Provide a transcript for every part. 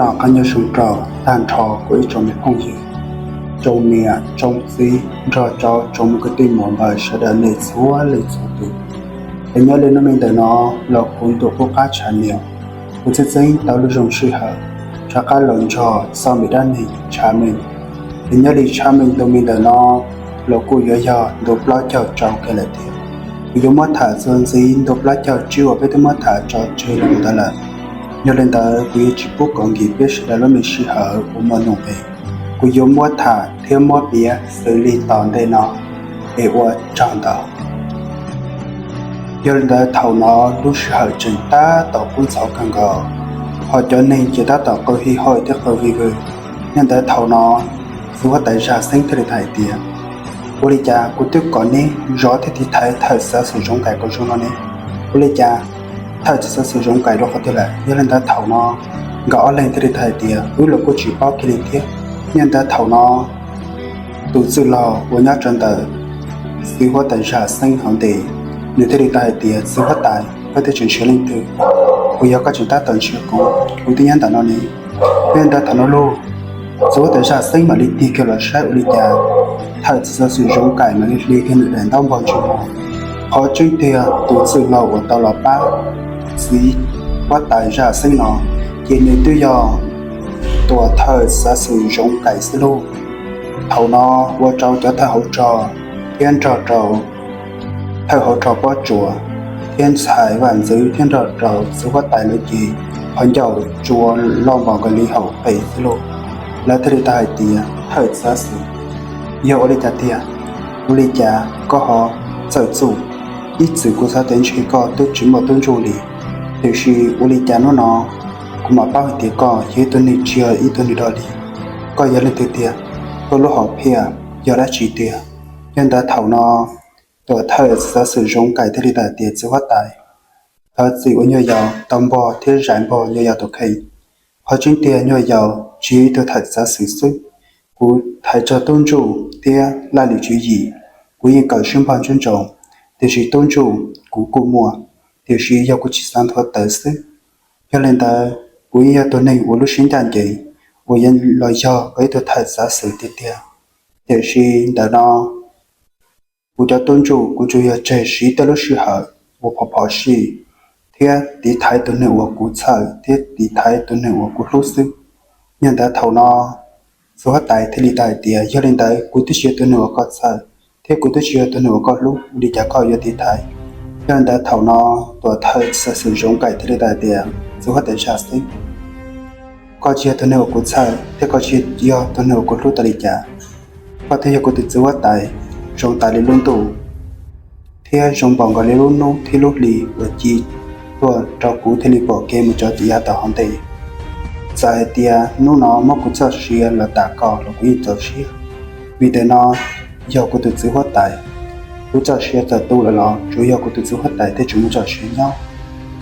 Noj qab nyob zoo rau tag nrho kuv ib tsoom me phooj ywg, tsoom niam tsoom txiv nrog rau tsoom me kwv tij muam npawg sawv daws nej txhua leej txhua tus. Es nyob li hnub me ntawm no los kuv ntuas qub qab tshaj niam, kuv txheeb txheeb tau lub zoo sij hawm rov qab los nrog txog me dab neeg tshaj meej. Es nyob li tshaj meej ntu me ntawm no los kuj yuav yog ntu plaub caug rau kiag lawm thiab. Kuv yuav muab tham txuas ntxiv ntu plaub caug tsib uas peb twb muab tham tso tseg los ntawd lawm. Yog li ntawd kuv yuav tsis pub kom nkim peb sawv daws lub me sij hawm uas muaj nuj nqis, kuv yuav muab tham thiab muab piav xws li tom ntej no es ua tsaug ntau. Yog li ntawd thaum no lub sij hawm tseem tab tom kub ntxhov kawg nkaus, ho cov neeg ces tab tom qw hi hawj thiab qw vij vwg. Yog li ntawd thaum no txiv huab tais Zaj Xeeb thiaj li tau hais tias, ua li cas kuv twb kom neb zov thiab tiv thaiv thawj txiv xov xwm Zoov Kais kom zoo no ne? Ua li cas thawj txiv xov xwm Zoov Kais dua qhov twg lawm? Yog li ntawd thaum no nkawd ob leeg thiaj li tau hais tias, wb los kuj tsis paub kiag li thiab. Yog li ntawd thaum no tus txwj laug uas nyob rau ntawm txiv huab tais Zaj Xeeb hauv ntej, nws thiaj li tau hais tias, txiv huab tais, koj twb tseem nrhiav leej twg? Puas yog koj tseem tab tom nrhiav kuv, kuv twb nyob ntawm no ne? Yog li ntawd thaum no lauj, txiv huab tais Zaj Xeeb mam li tig kiag los saib ua li cas thawj txiv xov xwm Zoov Kais mam li hliv kiag nws daim ntaub npog ntsej muag. Qhov tseeb tiag tus txwj laug uas tau los pab txiv huab tais Zaj Xeeb no ces nws twb yog tus thawj txiv xov xwm Zoov Kais xwb lauj. Thaum no ua rau cov thawj hauv rog thiab nrog rau thawj hauv rog Pob Tsuas thiab ntxhais Vaj Ntxwv thiab nrog rau txiv huab tais lawv ces qhov ncauj tsuas loj npaum nkaus li hauv qes xwb lauj. Lawv thiaj li tau hais tias, thawj txiv xov xwm, yog ua li cas tiag? Ua li cas koj ho txawj txuj? Ib txwm kuv xav tias ntshe koj twb tsis muaj tub ntsuj li, tiam sis ua li cas hnub no kuv mam paub hais tias koj yog ib tug neeg tsis yog ib tug neeg dog dig? Koj yog leej twg tiag? Koj lub hom phiaj yog dab tsi tiag? Yog li ntawd thaum no tus thawj txiv xov xwm Zoov Kais thiaj li tau hais tias, txiv huab tais, thov txim uas nyuag yaus tau npog thiab zais npog nyuag yaus tus kheej. Qhov tseeb tiag nyuag yaus tsis yog ib tug thawj txiv xov xwm xwb. Kuv thaiv txog tub ntsuj thiab laj lim tswv yim, kuv yeej kawm sib npog ntsub ntsoov, tiam sis tub ntsuj kuv kuj muaj, tiam sis yog kuv tsis xav nthuav tawm xwb. Yog li ntawd kuv yeej yog tus neeg uas lub siab ncaj ncees uas yuav los yog koj ib tug thawj txiv xov xwm tiag tiag. Tiam sis ntawm no kuv cov tub ntsuj kuv tsuas yog tseg siv tej lub sij hawm uas phom phom sij thiab tiv thaiv tus neeg uas kuv txhawj thiab tiv thaiv tus neeg uas kuv hlub xwb. Yog li ntawd thaum no txiv huab tais thiaj li tau hais tias, yog li ntawd kuv twb tsis yog tus neeg uas koj txhawj thiab kuv twb tsis yog tus neeg uas koj hlub, ua li cas koj yuav tiv thaiv? Yog li ntawd thaum no tus thawj txiv xov xwm Zoov Kais thiaj li tau hais tias, txiv huab tais Zaj Xeeb, koj tsis yog tus neeg uas kuv txhawj thiab koj tsis yog tus neeg uas kuv hlub tas li cas. Koj twb yog kuv tus txiv huab tais zoo tas li lub ntuj thiab zoo npaum nkaus li lub hnub thiab lub hli uas ci tuaj rau kuv thiaj li pom kev mus txog yav tom hauv ntej. Txawm hais tias hnub no muab kuv txoj sia los tam koj los kuv yeej txaus siab, vim ntawm no yog kuv tus txiv huab tais. Kuv txoj sia txawm tu lawm los tsuas yog kuv tus txiv huab tais thiaj tseem muaj txoj sia nyob,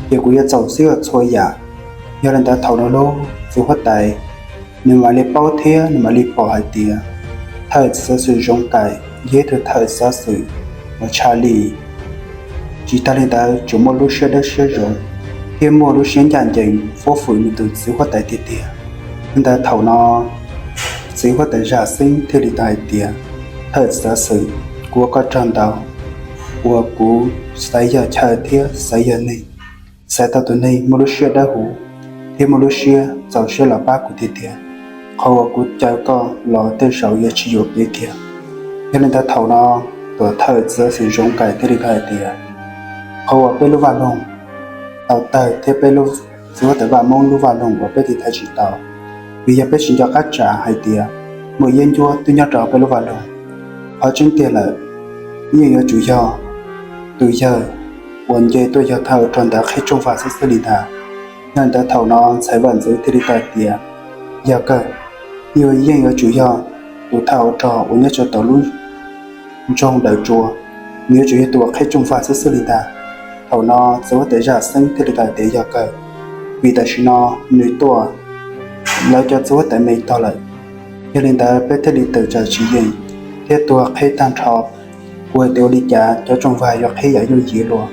ces kuv yuav txaus siab txhua yam. Yog li ntawd thaum no lauj, txiv huab tais nws mam li paub thiab nws mam li pom hais tias thawj txiv xov xwm Zoov Kais yog ib tug thawj txiv xov xwm uas tshaj lij. Tsis tag li ntawd tseem muaj lub siab dawb siab zoo thiab muaj lub siab ncaj ncees fob fwm nws tus txiv huab tais tiag tiag. Yog li ntawd thaum no txiv huab tais Zaj Xeeb thiaj li tau hais tias, thawj txiv xov xwm, kuv ua koj tsaug ntau uas kuv xaiv yog chaw thiab xaiv yog neeg, xaiv tau tus neeg muaj lub siab dawb huv thiab muaj lub siab txaus siab los pab kuv tiag tiag. Qhov uas kuv caw koj los tej zaum yuav tsis yuam kev kiag. Yog li ntawd thaum no tus thawj txiv xov xwm Zoov Kais thiaj li tau hais tias, qhov uas peb lub vaj loog tau tawg thiab peb lub, txiv huab tais Vaj Hmoob lub vaj loog uas peb tiv thaiv tsis tau, vim yog peb tsis nco qab tsam hais tias muaj yeeb ncuab twb nyob rau peb lub vaj loog. Qhov tseeb tiag lawm, yeej yuav tsum yog tus yawg uas nce tuaj yog thawj ua rog ntawd qhib rooj vag xwb xwb li ntag. Yog li ntawd thaum no ntxhais Vaj Ntxwv thiaj li tau hais tias, yog kawg, yeej yuav tsum yog tus thawj ua rog uas nyob rau tom lub nroog Dawm Tsua, nws yuav tsum yog tus uas qhib rooj vag xwb xwb li ntag. Thaum no txiv huab tais Zaj Xeeb thiaj li tau hais tias yog kawg, vim tam sim no nws tuaj, lawv cov txiv huab tais me tog lawm. Yog li ntawd peb thiaj li tawm tsam tsis yeem thiab tuag qhib tag nrho. Kuv hais tias ua li cas cov rooj vag yuav qhib yam yooj yim luaj,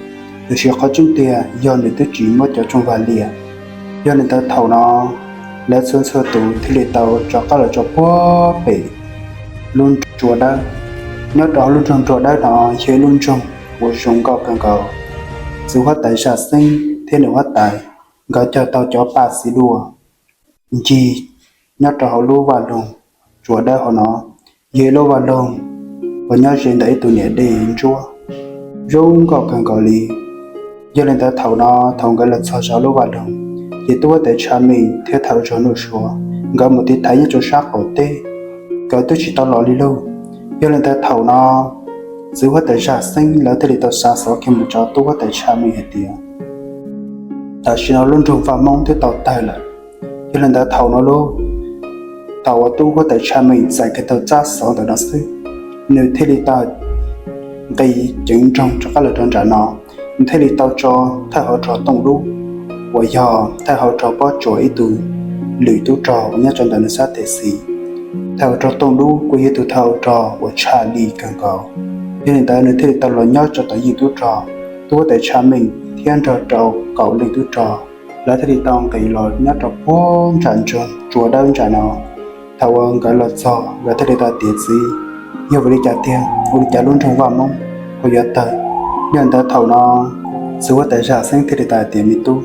tiam sis qhov tseeb tiag yog nws twb tsis muab cov rooj vag liam. Yog li ntawd thaum no Lawv txhua txhua tus thiaj li tau rov qab los tso puag pem lub nroog Tsua Dawb. Nyob rau hauv lub nroog Tsua Dawb no yog ib lub nroog uas zoo nkauj kawg nkaus. Txiv huab tais Zaj Xeeb thiab nws huab tais nkawd cog tau cov paj xi dua ncig nyob rau hauv lub vaj loog Tsua Dawb hauv no. Yog ib lub vaj loog uas nyob ze ntawm ib tug niam dej ntsuab zoo nkauj kawg nkaus li. Yog li ntawd thaum no, thaum nkawd los txog saum lub vaj loog, ces tub huab tais Tsha Meej thiab thawj zog Nuj Suav nkawd mus tiv thaiv nyob rau sab qaum teb, nkawd twb tsis tau los li lauj. Yog li ntawd thaum no, txiv huab tais Zaj Xeeb lawv thiaj li tau xa xov kiag mus rau tub huab tais Tsha Meej hais tias tam sim no lub nroog Vaj Moob twb tau tawg lawm. Yog li ntawd thaum no lauj, thaum uas tub huab tais Tsha Meej txais kiag tau tsab xov ntawm no xwb, nws thiaj li tau nqis ceev nroog rov qab los rau nram no, nws thiaj li tau tso thawj hauv rog Tooj Dub uas yog thawj hauv rog Pob Tsuas ib tug lwm tub rog uas nyob rau ntawm nws sab tes xis. Thawj hauv rog Tooj Dub kuj yog ib tug thawj hauv rog uas tshaj lij kawg nkaus. Yog li ntawd nws thiaj li tau los nyob rau tom yeej tub rog, tub huab tais Tsha Meej thiab nrog rau kaum leej tub rog, lawv thiaj li tau nqis los nyob rau puag nram nroog Tsua Dawb nram no. Thaum uas nkawd los txog, nkawd thiaj li tau tias, Txiv, yog vim li cas tiag, ua li cas lub nroog Vaj Moob ho yuav tawg? Yog li ntawd thaum no, txiv huab tais Zaj Xeeb thiaj li tau hais tias, Me tub,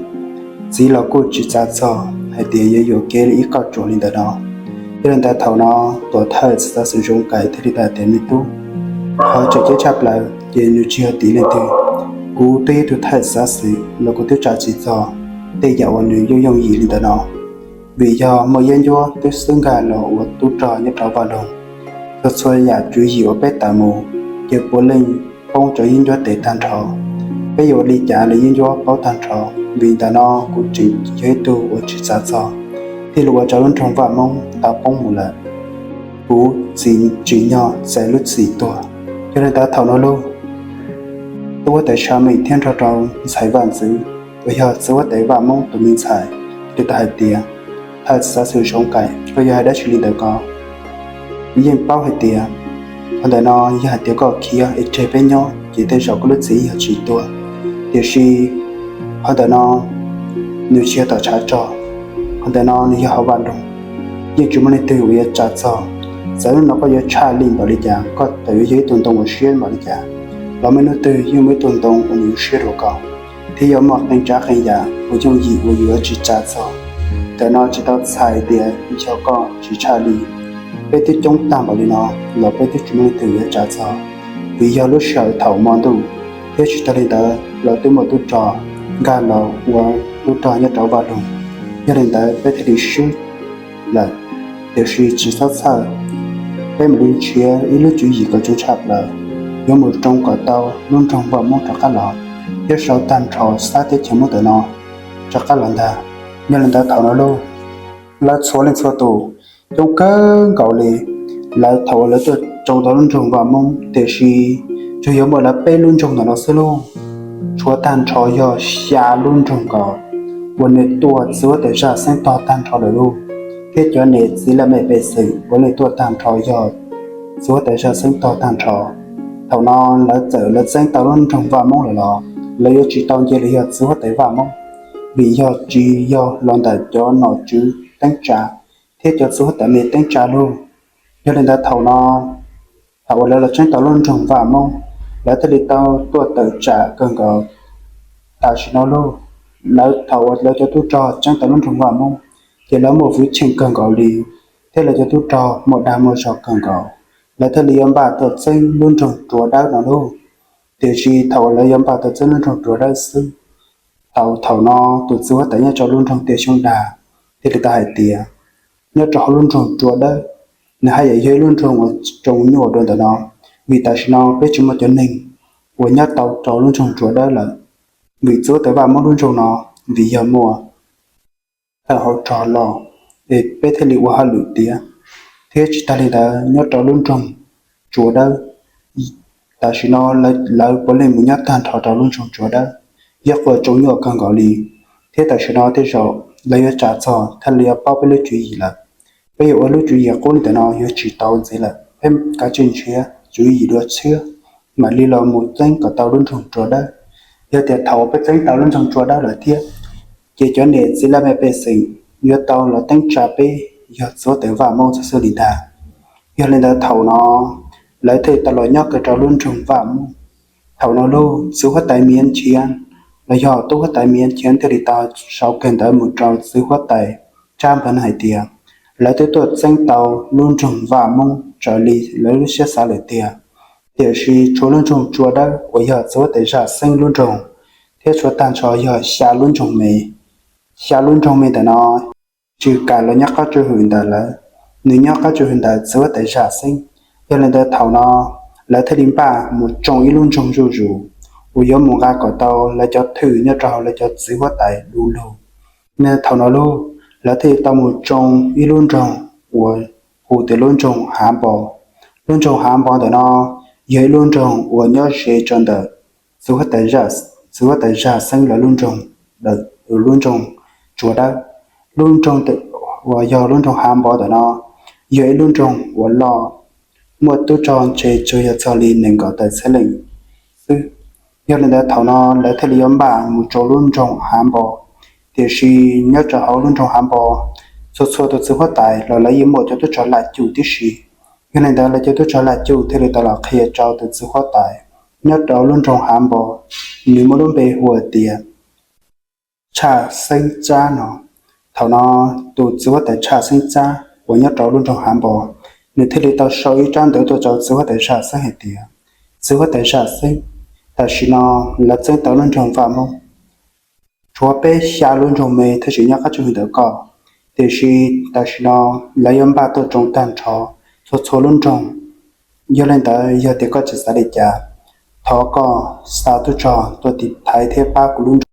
txiv los kuj tsis xav txog hais tias yuav yuam kev li ib kauj ruam li ntawm no. Yog li ntawd thaum no, tuam thawj txiv xav xwm Zoov Kais thiaj li tau hais tias, Me tub, qhov tseem ceeb tshaj plaws ces nws tsis yog tim leej twg, kuv twb yog ib tug thawj xav xwm los kuv twb tsa tsis txog tej yam uas nws yooj yooj yim li ntawm no. Vim yog muaj yeeb ncuab twb xwb nkag los ua tub rog nyob rau Vaj Loog, txhua txhua yam tswv yim uas peb tawm mus ces puav leej poob rau yeeb ncuab tes tag nrho. Peb yuav ua li cas los yeeb ncuab paub tag nrho. Vim ntawm no kuv tseem yog ib tug uas tsis xav txog, thiaj li ua rau lub nroog Vaj Moob tau poob mus lawm. Kuv tsis tsim nyog txais lub txim tuag. Yog li ntawd thaum no lauj, tub huab tais Tsha Meej thiab nrog rau ntxhais Vaj Ntxwv uas yog txiv huab tais Vaj Moob tus me ntxhais thiaj li tau hais tias, Thawj xav xwm Zoov Kais, koj yuav hais dab tsi li ntawd ko? Yeej paub hais tias qhov ntawm no yog hais tias koj khiav es tseg peb nyob ces tej zaum koj lub txim yog tsis tuag. Tiam sis qhov ntawm no nws tsis yog tom tshav rog, qhov ntawm no nws yog hauv Vaj Loog, yeej tsis muaj leej twg uas yuav tsa txog. Txawm hnub no koj yuav tshaj lij npaum li cas, koj txawm yuav yog ib tug ntoo uas siab npaum li cas los muaj hnub twg yeej muaj ib tug ntoo uas nws yuav siab dua koj, thiab yuav muaj qee tsav qee yam uas yooj yim uas yuav tsis tsa txog. Ntawm no tsis tau txhais tias yog koj tsis tshaj lij, peb twb coob tag npaum li no los peb twb tsis muaj leej twg yuav tsa txog. Vim yog lub sij hawm thaum hmo ntuj, thiab tsis tag li ntawd los twb muaj tub rog nkag los ua tub rog nyob rau Vaj Loog. Yog li ntawd peb thiaj li swb lawm. Tiam sis tsis txhob txhawj, peb mam li nrhiav ib lub tswv yim kom zoo tshaj plaws, yuav mus roos kom tau lub nroog Vaj Moob rov qab los, thiab sau tag nrho sab teb chaws Hmoob ntawm no rov qab los ntag. Yog li ntawd thaum no lauj, lawv txhua leej txhua tus coob kawg nkaus li. Lawv thaum uas lawv tuaj roos tau lub nroog Vaj Moob, tiam sis tsuas yog muaj lawv peb lub nroog ntawm no xwb lauj. Tshuav tag nrho yog xya lub nroog nkaus uas nws tuaj txiv huab tais Zaj Xeeb tog tag nrho lawm lauj, thiab cov niam txiv laj mej pej xeem uas nws tuaj tag nrho yog txiv huab tais Zaj Xeeb tog tag nrho. Thaum no lawv txawm lawv txeeb tau lub nroog Vaj Moob lawm los lawv yuav tsis tau nce los yog txiv huab tais Vaj Moob, vim yog tsis yog los ntawm cov nom tswv teeb tsa thiab cov txiv huab tais me teeb tsa lauj. Yog li ntawd thaum no, thaum uas lawv los txeeb tau lub nroog Vaj Moob, lawv thiaj li tau tuaj tawm tsam kawg nkaus. Tam sim no lauj, lawv thaum uas lawv cov tub rog txeeb tau lub nroog Vaj Moob, ces lawv muaj hwv cheej kawg nkaus li, thiab lawv cov tub rog muaj dag muaj zog kawg nkaus. Lawv thiaj li yuav npaj tuaj txeeb lub nroog Tsua Dawb no lauj. Tiam sis thaum uas lawv yuav npaj tuaj txeeb lub nroog Tsua Dawb xwb, tau thaum no tus txiv huab tais nyob rau lub nroog Tiaj Xyoob Dag thiaj li tau hais tias, nyob rau hauv lub nroog Tsua Dawb, nws haj yam yog ib lub nroog uas tsoos nyuaj dua ntawm no, vim tam sim no peb tsis muaj cov neeg uas nyob tau rau lub nroog Tsua Dawb lawm. Vim txiv huab tais Vaj Moob lub nroog no, vim yog muaj thawj hauv rog los, es peb thiaj li ua hauj lwm tiav. Thiab tsis tag li ntawd, nyob rau lub nroog Tsua Dawb, tam sim no lawv puav leej mus nyob tag nrho rau lub nroog Tsua Dawb, yog qhov tsoos nyuaj kawg nkaus li. Thiab tam sim no tej zaum lawv yuav tsa txog thiaj li yuav paub peb lub tswv yim lawm. Peb yuav ua lub tswv yim qub li ntawm no yuav tsis tau ntxiv lawm. Peb kav tsij nrhiav tswv yim dua tshiab, mam li los mus txeeb kom tau lub nroog Tsua Dawb. Yog tias thaum peb txeeb tau lub nroog Tsua Dawb lawm thiab, ces cov niam txiv laj mej pej xeem yuav tau los teeb tsa peb yog txiv huab tais Vaj Moob txhua txhua li ntag. Yog li ntawd thaum no lawv thiaj tau los nyob kiag rau lub nroog Vaj Moob. Thaum no lauj, txiv huab tais Miav Nchiav los yog tub huab tais Miav Nchiav thiaj li tau sau kiag ntawv mus rau txiv huab tais Tsab Npawg hais tias lawv twb tuaj txeeb tau lub nroog Vaj Moob raws li lawv lub siab xav lawm tiag, tiam sis tshuav lub nroog Tsua Dawb uas yog txiv huab tais Zaj Xeeb lub nroog, thiab tshuav tag nrho yog xya lub nroog me. Xya lub nroog me ntawm no tsis kam los nyob qab tswj hwm ntawm lawv, nws nyob qab tswj hwm ntawm txiv huab tais Zaj Xeeb. Yog li ntawd thaum no lawv thiaj li npaj mus tsoo ib lub nroog zuj zus uas yuav mus nqa kom tau lawv cov thwm nyob rau hauv lawv cov txiv huab tais du lug. Thaum no lauj, lawv thiaj li tau mus tsoo ib lub nroog uas hu tias lub nroog Hav Npo. Lub nroog Hav Npo ntawm no yog ib lub nroog uas nyob ze rau ntawm txiv huab tais Zaj Xeeb lawv lub nroog, lub nroog Tsua Dawb. Lub nroog uas yog lub nroog Hav Npo ntawm no yog ib lub nroog uas loj, muaj tub rog ntshe tsuas yog txog li nees nkaum tawm txhiab leej xwb. Yog li ntawd thaum no lawv thiaj li yuav npaj mus rau lub nroog Hav Npo. Tiam sis nyob rau hauv lub nroog Hav Npo, txhua txhua tus txiv huab tais los lawv yeej muaj cov tub rog laj cuj tib si. Yog li ntawd lawv cov tub rog laj cuj thiaj li tau los qhia rau tus txiv huab tais nyob rau lub nroog Hav Npo, nws muaj lub npe hu tias Tshaj Xeeb Tsab no. Thaum no tus txiv huab tais Tshaj Xeeb Tsab uas nyob rau lub nroog Hav Npo, nws thiaj li tau sau ib tsab ntawv tuaj rau txiv huab tais Zaj Xeeb hais tias, txiv huab tais Zaj Xeeb, tam sim no lawv txeeb tau lub nroog Vaj Moob, tshuav peb xya lub nroog me thiaj tsis nyob qab tswj hwm ntawm koj, tiam sis tam sim no lawv yuav npaj tuaj tsoo tag nrho txhua txhua lub nroog. Yog li ntawd yog tias koj tsis xav li cas, thov koj xa tub rog tuaj tiv thaiv thiab pab kuv lub nroog,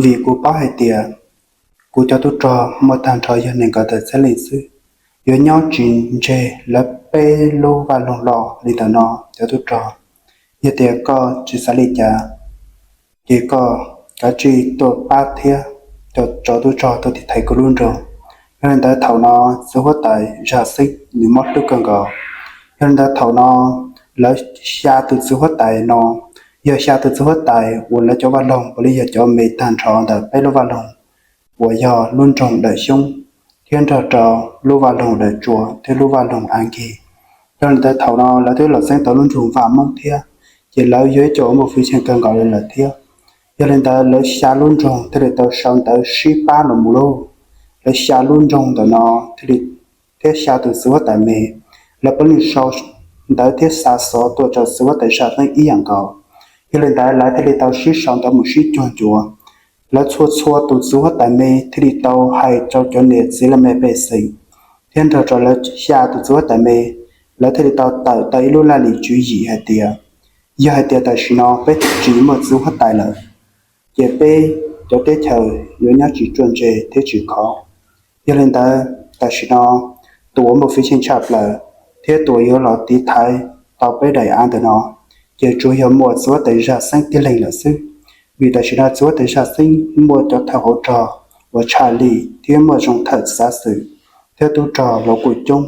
vim kuv paub hais tias kuv cov tub rog muaj tag nrho yog nees nkaum tawm txhiab leej xwb, yuav nyob tsis ntseg lawv peb lub vaj loog loj li ntawm no cov tub rog. Yog tias koj tsis xav li cas, ces koj kav tsij tuaj pab thiab, tuaj tso tub rog tuaj tiv thaiv kuv lub nroog. Yog li ntawd thaum no txiv huab tais Zaj Xeeb nws mob hlwb kawg nkaus. Yog li ntawd thaum no lawv xya tus txiv huab tais no yog xya tus txiv huab tais uas lawv cov vaj loog puav leej yog cov me tag nrho ntawm peb lub vaj loog uas yog lub nroog Dawm Xyoob, thiab nrog rau lub vaj loog Dawm Tsua thiab lub vaj loog Ankis. Yog li ntawd thaum no lawv twb los txeeb tau lub nroog Vaj Moob thiab, ces lawv yog ib co uas muaj hwj chim kawg nkaus li lawm thiab. Yog li ntawd lawv xya lub nroog thiaj li tau sau ntawv sib pab los mus lauj. Lawv xya lub nroog ntawm no thiaj li, thiab xya tus txiv huab tais me, lawv puav leej sau ntawv thiab xa xov tuaj rau txiv huab tais Zaj Xeeb ib yam nkaus. Yog li ntawd lawv thiaj li tau sib sau ntawv mus sib cuag ncuav. Lawv txhua txhua tus txiv huab tais me thiaj li tau hais rau cov niam txiv laj mej pej xeem, thiab nrog rau lawv xya tus txiv huab tais me, lawv thiaj li tau tawm tau ib lub laj lim tswv yim hais tias, yog hais tias tam sim no peb tsis muaj txiv huab tais lawm, ces peb cov teb chaws yuav nyob tsis tsuaj ntse thiab tsis khov. Yog li ntawd tam sim no tus uas muaj hwj chim tshaj plaws thiab tus uas yuav los tiv thaiv tau peb daim av ntawm no, ces tsuas yog muaj txiv huab tais Zaj Xeeb tib leeg lawm xwb. Vim tam sim no txiv huab tais Zaj Xeeb muaj cov thawj hauv rog uas tshaj lij thiab muaj zoo thawj xav xwm, thiab tub rog los kuj coob,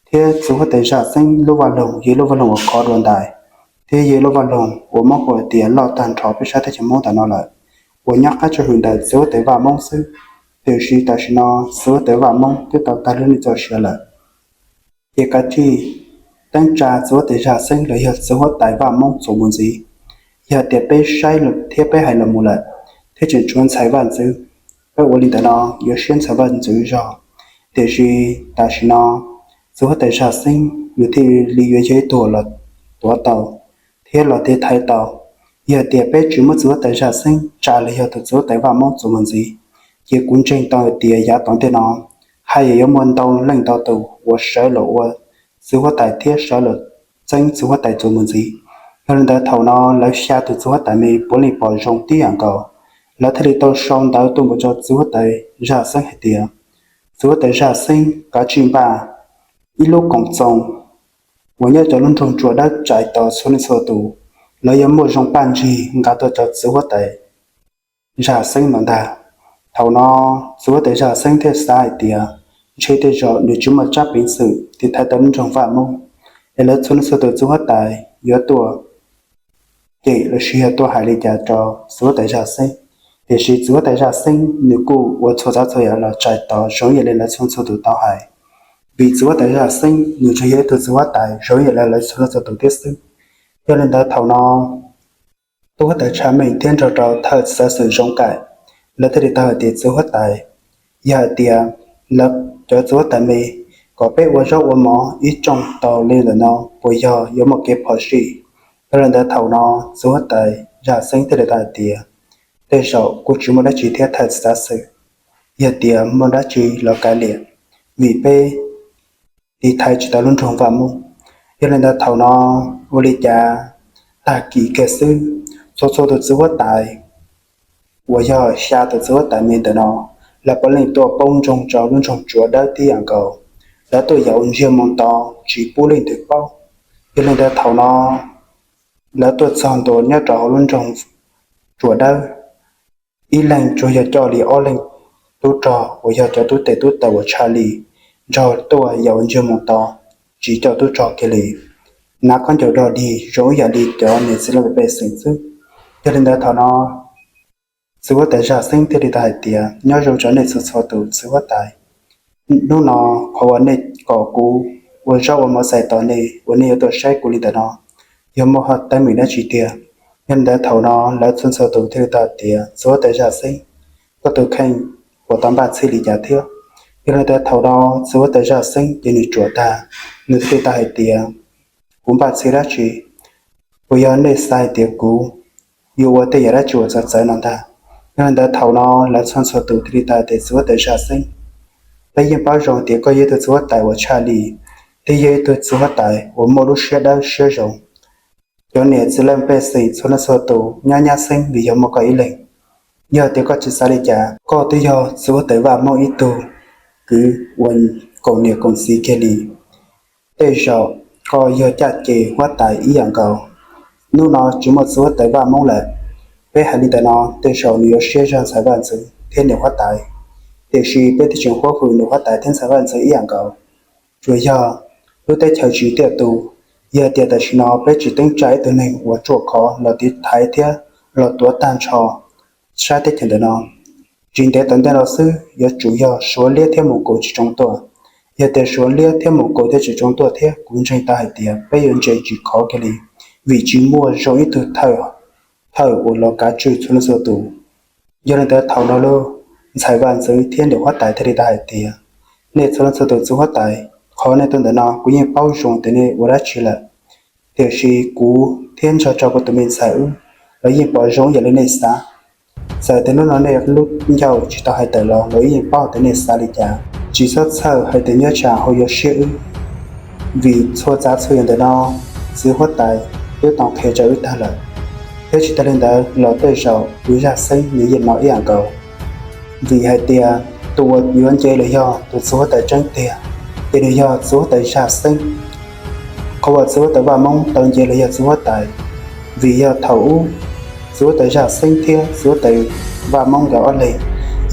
thiab txiv huab tais Zaj Xeeb lub vaj loog yog lub vaj loog uas khov dua ntais, thiab yog lub vaj loog uas muab hu tias loj tag nrho peb sab teb chaws Hmoob ntawm no lawm, uas nyob qab tswj hwm ntawm txiv huab tais Vaj Moob xwb. Tiam sis tam sim no txiv huab tais Vaj Moob twb tau tag lub neej txoj sia lawm, ces kav tsij teeb tsa txiv huab tais Zaj Xeeb los yog txiv huab tais Vaj Moob txuas mus ntxiv. Yog tias peb saib thiab peb hais los mus lawm, thiab tseem tshuav ntxhais vaj ntxwv, peb ua li ntawm no yuav siab ntxhais vaj ntxwv zog. Tiam sis tam sim no txiv huab tais Zaj Xeeb nws thiaj li yuav yog ib tug los tuav tau thiab los tiv thaiv tau. Yog tias peb tsis muab txiv huab tais Zaj Xeeb tsa los yog tus txiv huab tais Vaj Moob txuas mus ntxiv, ces kuv ntseeg tau hais tias yav tom ntej no haj yam yuav muaj ntau leej ntau tus uas sawv los ua txiv huab tais thiab sawv los txeeb txiv huab tais txuas mus ntxiv. Yog li ntawd thaum no lawv xya tus txiv huab tais me puav leej pom zoo tib yam nkaus, lawv thiaj li tau sau ntawv tuaj mus rau txiv huab tais Zaj Xeeb hais tias, txiv huab tais Zaj Xeeb, kav tsij npaj ib lub koom txoos uas nyob rau lub nroog Tsua Dawb tsais tos txhua leej txhua tus, lawv yuav muaj zoo paj ntsig nqa tuaj rau txiv huab tais Zaj Xeeb no ntag. Thaum no txiv huab tais Zaj Xeeb thiaj xav hais tias ntshe tej zaum nws tsis muaj tsab peev xwm tiv thaiv tau lub nroog Vaj Moob, es lawv txhua leej txhua tus txiv huab tais yuav tuaj cem los sis yog tuaj hais li cas rau txiv huab tais Zaj Xeeb. Tiam sis txiv huab tais Zaj Xeeb nws kuj ua txhua tsav txhua yam los txais tos zoo ib yam li lawv txhua txhua tus tau hais, vim txiv huab tais Zaj Xeeb nws tsuas yog ib tug txiv huab tais zoo ib yam li lawv txhua txhua tus thiab xwb. Yog li ntawd thaum no tub huab tais Tsha Meej thiab nrog rau thawj txiv xav xwm Zoo Kaim, lawv thiaj li tau hais tias txiv huab tais, yog hais tias lawv cov txiv huab tais me kom peb ua zaub ua mov ib rooj tau li ntawm no puas yog yuav muaj kev phom sij? Yog li ntawd thaum no txiv huab tais Zaj Xeeb thiaj li tau hais tias tej zaum kuj tsis muaj dab tsi thiab thawj txiv xav xwm, yog tias muaj dab tsi los kav liam, vim peb tiv thaiv tsis tau lub nroog Vaj Moob. Yog li ntawd thaum no ua li cas tag kis kiag xwb, txhua txhua tus txiv huab tais uas yog xya tus txiv huab tais me ntawm no, lawv puav leej tuaj poob ntsoog rau lub nroog Tsuas Dawb tib yam nkaus. Lawv tuaj yam uas ntsiag mus to tsis pub leej twg paub. Yog li ntawd thaum no lawv tuaj txog ntua nyob rau hauv lub nroog Tsuas Dawb, ib leeg tsuas yog coj li ob leeg tub rog uas yog cov tub tes tub taw uas tshaj li nrog tuaj yam uas ntsiag mus to, tsis coj tub rog kiag li. Hnav khaub ncaws dog dig zoo ib yam li cov niam txiv laj mej pej xeem xwb. Yog li ntawd thaum no txiv huab tais Zaj Xeeb thiaj li tau hais tias nyob zoo rau nej txhua txhua tus txiv huab tais. Hnub no qhov uas nej kom kuv ua zaub ua mov txais tos nej uas nej yuav tuaj saib kuv li ntawm no, yog muaj teeb meem dab tsi tiag? Yog li ntawd thaum no lawv txhua txhua tus thiaj li tau hais tias txiv huab tais Zaj Xeeb, koj tus kheej puas tau npaj txhij li cas thiab? Yog li ntawd thaum no txiv huab tais Zaj Xeeb ces nws ruam tag, nws thiaj li tau hais tias kuv npaj txhij dab tsi? Puas yog nej xav hais tias kuv yuav ua tej yam dab tsi uas txawv txawv no ntag? Yog li ntawd thaum no lawv txhua txhua tus thiaj li tau hais tias txiv huab tais Zaj Xeeb, peb yeej paub zoo tias koj yog ib tug txiv huab tais uas tshaj li, thiab yog ib tug txiv huab tais uas muaj lub siab dawb siab zoo. Cov niam txiv laj mej pej xeem txhua leej txhua tus nyab nyab xeeb vim yog muaj koj ib leeg. Yog tias koj tsis xav li cas, koj twb yog txiv huab tais Vaj Moob ib tug kwv uas koom niam koom txiv kiag li. Tej zaum koj yog caj ces huab tais ib yam nkaus. Hnub no tsis muaj txiv huab tais Vaj Moob lawm, peb hais li ntawm no tej zaum nws yuav siab zog ntxhais vaj ntxwv thiab niam huab tais. Tiam sis peb twb tseem huab hwm niam huab tais thiab ntxhais vaj ntxwv ib yam nkaus. Tsuas yog lub teb chaws tsis tiaj tus, yog tias tam sim no peb tsis teeb tsa ib tug neeg uas ruaj khov los tiv thaiv thiab los tuav tag nrho sab teb chaws ntawm no, tsis ntev tom ntej no xwb yuav tsum yog Suav liab thiab Moos Kus tsis tsoo tuaj. Yog tias Suav liab thiab Moos Kus thiaj tsis tsoo tuaj thiab kuv ntseeg tau hais tias peb yuav ntse tsis khov kiag li, vim tsis muaj zoo ib tug thawj uas los kav tswj txhua leej txhua tus. Yog li ntawd thaum no lub ntxhais vaj ntxwv thiab niam huab tais thiaj li tau hais tias, nej txhua leej txhua tus txiv huab tais, qhov nej tuaj ntawm no kuv yeej paub zoo tias nej ua dab tsi lawm. Tiam sis kuv thiab nrog rau kuv tus me ntxhais wb los yeej pom zoo yam li nej xav. Txawm tias hnub no nej lub ncauj tsis tau hais tawm los los wb yeej paub tias nej xav li cas. Tsis txhob txhawj hais tias nyob tsam ho yuav siab wb, vim txhua tsav txhua yam ntawm no txiv huab tais twb tau qhia rau wb tag lawm. Thiab tsis tas li ntawd los tej zaum tus Zaj Xeeb nws yeej hnov ib yam nkaus. Vim hais tias tus uas yuav nce los yog tus txiv huab tais tseeb tiag, ces nws yog txiv huab tais Zaj Xeeb. Qhov uas txiv huab tais Vaj Moob tau nce los yog txiv huab tais, vim yog thaum ub txiv huab tais Zaj Xeeb thiab txiv huab tais Vaj Moob nkawd ob leeg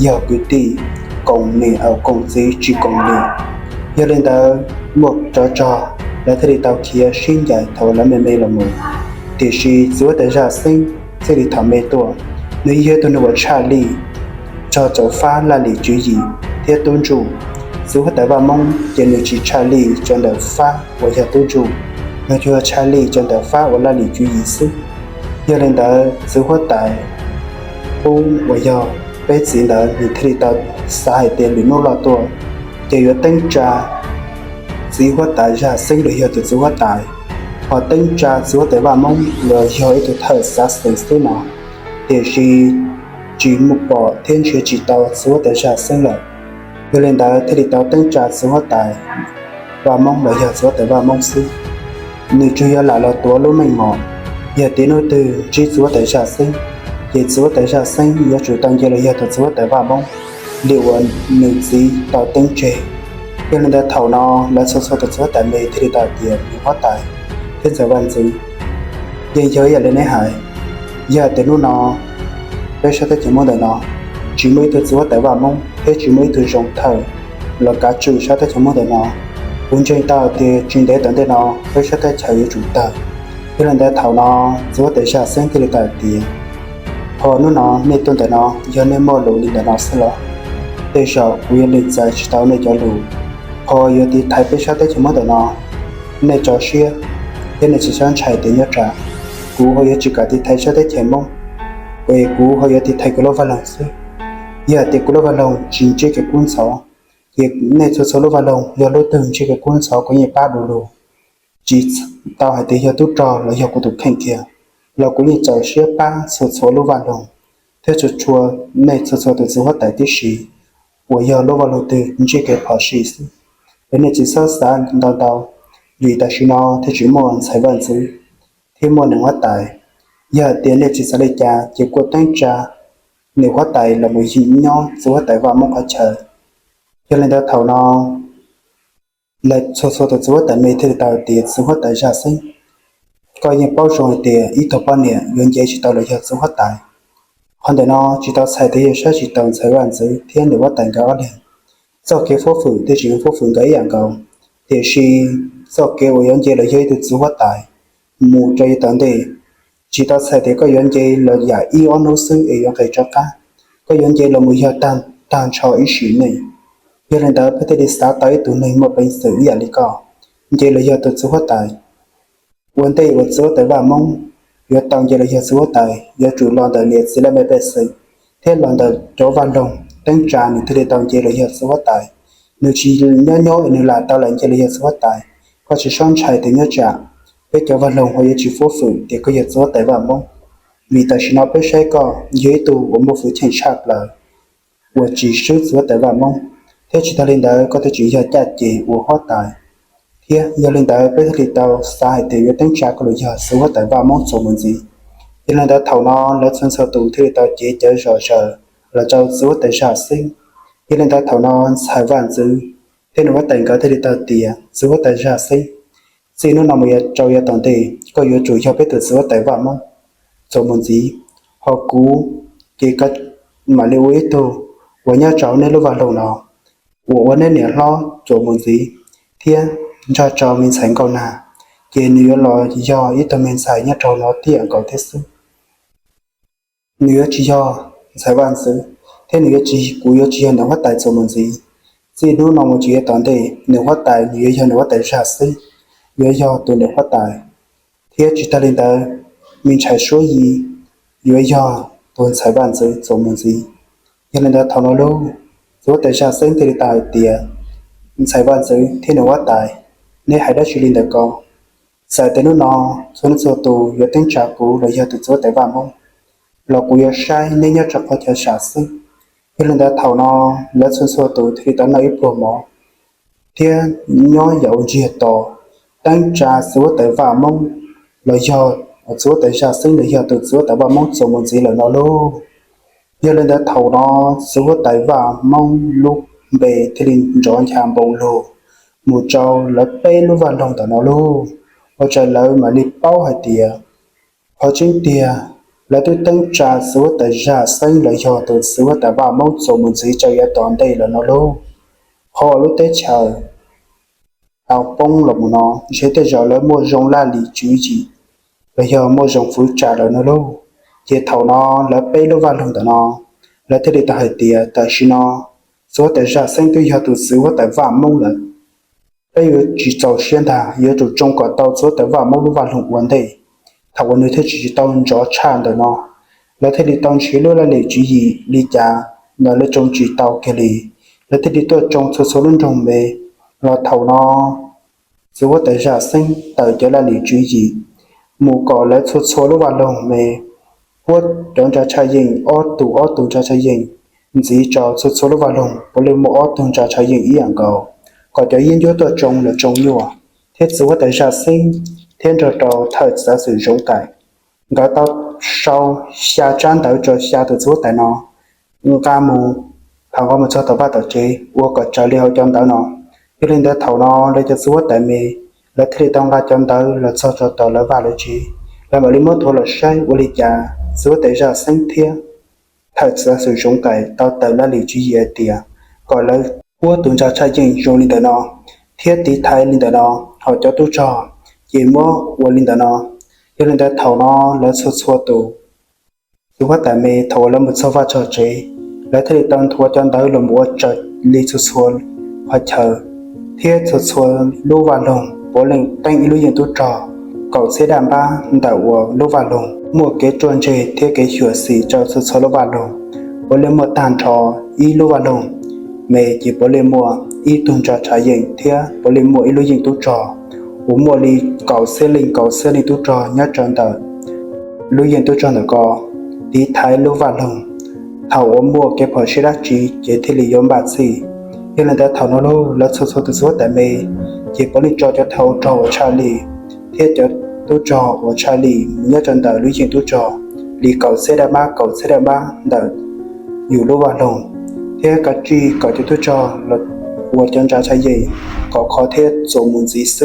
yog kwv tij, koom niam koom txiv tsis koom niam. Yog li ntawd muaj tsov rog, lawv thiaj li tau khiav sib ncaim thaum lawv me me los mus. Tiam sis txiv huab tais Zaj Xeeb txij li thaum me tuaj, nws yog ib tug neeg uas tshaj lij rog rau fab laj lim tswv yim thiab tub ntsuj. Txiv huab tais Vaj Moob ces nws tsis tshaj lij rau ntawm fab uas yog tub ntsuj, nws tsuas yog tshaj lij rau ntawm fab uas laj lim tswv yim xwb. Yog li ntawd txiv huab tais Pub uas yog peb txiv ntawd nws thiaj li tau xav hais tias lwm hnub loj tuaj ces yuav teeb tsa txiv huab tais Zaj Xeeb los yog tus txiv huab tais, ho teeb tsa txiv huab tais Vaj Moob los yog ib tug thawj xav xeem xwb no. Tiam sis tsis muaj pom thiab nrhiav tsis tau txiv huab tais Zaj Xeeb lawm. Yog li ntawd thiaj li tau teeb tsa txiv huab tais Vaj Moob los yog txiv huab tais Vaj Moob xwb. Nws tsuas yog lam los tuav lub meej mom, yog tias hnub twg ntsib txiv huab tais Zaj Xeeb, ces txiv huab tais Zaj Xeeb yuav tsum tau nce los yog tus txiv huab tais Vaj Moob li uas nws txiv tau teeb tseg. Yog li ntawd thaum no lawv txhua txhua tus txiv huab tais me thiaj li tau hais tias niam huab tais thiab ntxhais vaj ntxwv, yeej yog ib yam li neb hais, yog tias hnub no peb sab teb chaws Hmoob ntawm no tsis muaj ib tug txiv huab tais Vaj Moob thiab tsis muaj ib tug zoo thawj los kav tswj sab teb chaws Hmoob ntawm no, kuv ntseeg tau tias tsis ntev tom ntej no peb sab teb chaws yuav tsum tawg. Yog li ntawd thaum no txiv huab tais Zaj Xeeb thiaj li tau hais tias Ho hnub no nej tuaj ntawm no yog nej muaj lus li ntawm no xwb los? Tej zaum kuv yuav lees txais tsis tau nej cov lus. Ho yuav tiv thaiv peb sab teb chaws Hmoob ntawm no, nej tso siab thiab nej tsis txhob ntshai tias nyob tsam kuv ho yuav tsis kam tiv thaiv sab teb chaws Hmoob, es kuv ho yuav tiv thaiv kuv lub vaj loog xwb. Yog hais tias kuv lub vaj loog tsis ntsib kev kub ntxhov, ces nej txhua txhua lub vaj loog yog lub twg ntsib kev kub ntxhov kuv yeej pab du lug. Tsis tau hais tias yog tub rog los yog kuv tus kheej kiag los kuv yeej txaus siab pab txhua txhua lub vaj loog thiab txhua txhua, nej txhua txhua tus txiv huab tais tib si uas yog lub vaj loog twg ntsib kev phom sij xwb. Es nej tsis txhob xav ntau ntau, vim tam sim no thiaj tsis muaj ntxhais vaj ntxwv thiab muaj niam huab tais. Yog hais tias nej tsis xav li cas ces kuj teeb tsa niam huab tais los mus nyob txiv huab tais Vaj Moob qhov chaw. Yog li ntawd thaum no lawv txhua txhua tus txiv huab tais me thiaj li tau tias txiv huab tais Zaj Xeeb, koj yeej paub zoo hais tias ib tug poj niam yuav nce tsis tau los yog txiv huab tais. Qhov ntawm no tsis tau txhais tias yog saib tsis taus ntxhais vaj ntxwv thiab niam huab tais nkawd ob leeg. Txoj kev fuab fwm thiaj tsis fuab fwm nkawd ib yam nkaus, tiam sis txoj kev uas yuav nce los yog ib tug txiv huab tais mus rau yav tom ntej, tsis tau txhais tias koj yuav nce los yam ib ob hnub xwb es yuav nqis rov qab. Koj yuav nce los mus yog tag nrho ib sim neej. Yog li ntawd peb thiaj li xav tau ib tug neeg muaj peev xwm ib yam li koj nce los yog tus txiv huab tais. Ua ntej uas txiv huab tais Vaj Moob yuav tau nce los yog txiv huab tais yuav tsum los ntawm niam txiv laj mej pej xeem thiab los ntawm cov vaj loog teeb tsa nws thiaj li tau nce los yog txiv huab tais. Nws tsis nyob nyob es nws lam tau lam nce los yog txiv huab tais. Koj tsis txhob ntshai tias nyob tsam peb cov vaj loog ho yuav tsis fuab fwm tias koj yog txiv huab tais Vaj Moob, vim tam sim no peb saib koj yog ib tug uas muaj hwj chim tshaj plaws uas tsis swb txiv huab tais Vaj Moob thiab tsis tag li ntawd koj thiaj tsis yog caj ces ua huab tais. Thiab yog li ntawd peb thiaj li tau xav hais tias yuav teeb tsa koj los yog txiv huab tais Vaj Moob txuas mus ntxiv. Yog li ntawd thaum no lawv txhua txhua tus thiaj li tau cev cawv zom zaws los rau txiv huab tais Zaj Xeeb. Yog li ntawd thaum no ntxhais vaj ntxwv thiab niam huab tais nkawd thiaj li tau tias txiv huab tais Zaj Xeeb, txij hnub no mus rau yav tom ntej koj yuav tsum yog peb tus txiv huab tais Vaj Moob txuas mus ntxiv. Ho kuv ces koj mam li ua ib tug uas nyob rau nej lub vaj loog no uas ua neb niam hlob txuas mus ntxiv, thiab nrog rau me ntxhais Nkauj Nag, ces nws yuav los yog ib tug me ntxhais nyob rau no tib yam nkaus thiab xwb. Nws yuav tsis yog ntxhais vaj ntxwv, thiab nws yuav tsis, kuv yuav tsis yog niam huab tais txuas mus ntxiv. Txij hnub no mus tsis yav tom ntej niam huab tais nws yuav yog niam huab tais Zaj Xeeb, yuav yog tus niam huab tais, thiab tsis tag li ntawd me ntxhais Suab Yim yuav yog tus ntxhais vaj ntxwv txuas mus ntxiv. Yog li ntawd thaum no lauj, txiv huab tais Zaj Xeeb thiaj li tau hais tias ntxhais vaj ntxwv thiab niam huab tais, neb hais dab tsi li ntawm ko? Txawm tias hnub no txhua leej txhua tus yuav teeb tsa kuv los yog tus txiv huab tais Vaj Moob los kuv yuav saib neb nyob rau qhov chaw sam xeeb. Yog li ntawd thaum no lawv txhua txhua tus thiaj li tau noj ib pluag mov thiab nyob yam ua ntsiag to teeb tsa txiv huab tais Vaj Moob los yog txiv huab tais Zaj Xeeb los yog tus txiv huab tais Vaj Moob txuas mus ntxiv lawm no lauj. Yog li ntawd thaum no txiv huab tais Vaj Moob lub npe thiaj li nrov ncha npoo lug mus rau lawv peb lub vaj loog ntawm no lauj. Ua rau lawv mam li paub hais tias qhov tseeb tiag lawv twb teeb tsa txiv huab tais Zaj Xeeb los yog tus txiv huab tais Vaj Moob txuas mus ntxiv rau yav tom ntej lawm no lauj. Qhov uas lub teb chaws tau poob los mus no ntshe tej zaum lawv muaj zoo laj lim tswv yim los yog muaj zoo fwv tsam lawm no lauj. Ces thaum no lawv peb lub vaj loog ntawm no lawv thiaj li tau hais tias tam sim no txiv huab tais Zaj Xeeb twb yog tus txiv huab tais Vaj Moob lawm. Peb yuav tsis txaus siab ntag, yuav tsum tsoo kom tau txiv huab tais Vaj Moob lub vaj loog ua ntej, thaum uas nws thiaj tsis tau nrov tshaj ntawm no. Lawv thiaj li tau nrhiav lub laj lim tswv yim li cas los lawv tsoo tsis tau kiag li. Lawv thiaj li tuaj tsoo txhua txhua lub nroog me los thaum no txiv huab tais Zaj Xeeb tawm cov laj lim tswv yim mus kom lawv txhua txhua lub vaj loog me puab cov nra tshaj yeej ob tug ob tug nra tshaj yeej ntxiv rau txhua txhua lub vaj loog puav leej muaj ob tug nra tshaj yeej ib yam nkaus, kom cov yeeb ncuab tuaj tsoo los tsoo nyuaj. Thiab txiv huab tais Zaj Xeeb thiab nrog rau thawj txiv xav xwm Zoov Kaim nkawd tau sau xya tsab ntawv rau xya tus txiv huab tais no nqa mus, thaum nqa mus txog tom vaj tom tsev ua kom raws li hauv cov ntawv no. Yog li ntawd thaum no lawv cov txiv huab tais me lawv thiaj li tau nqa cov ntawv los txog rau tom lawv vaj lawv tsev, lawv mam li muab nthuav los saib ua li cas txiv huab tais Zaj Xeeb thiab thawj txiv xav xwm Zoov Kaim tau tawm laj lim tswv yim hais tias kom lawv puab tus nra tshaj yeej zoo li ntawm no thiab tiv thaiv li ntawm no, ho cov tub rog ces muab ua li ntawm no. Yog li ntawd thaum no lawv txhua txhua tus txiv huab tais me thaum uas lawv mus txog vaj txog tsev, lawv thiaj li tau nthuav cov ntawv los mus ua raws li txhua txhua qhov chaw, thiab txhua txhua lub vaj loog puav leej teeb ib lub yeej tub rog kaum txhiab daj npab ntawm uas lub vaj loog, muaj kev ruaj ntseg thiab kev xyuam xim rau txhua txhua lub vaj loog. Puav leej muaj tag nrho ib lub vaj loog me ces puav leej muaj ib tug ntsa tshav yeem thiab puav leej muaj ib lub yeej tub rog uas muaj li kaum txhiab leej kaum txhiab leej tub rog nyob rau ntawm lub yeej tub rog ntawm ko. Tiv thaiv lub vaj loog, thaum uas muaj kev phom sij dab tsi ces thiaj li yuav npaj txhij. Yog li ntawd thaum no lawv txhua txhua tus txiv huab tais me ces puav leej tso cov thawj ua rog uas tshaj lij thiab cov tub rog uas tshaj lij mus nyob rau ntawm lub yeej tub rog li kaum txhiab daj npab kaum txhiab daj npab ntawm yus lub vaj loog, thiab kav tsij kom cov tub rog los ua cov ntsa tshav yeem kom kho thiab txuas mus ntxiv xwb.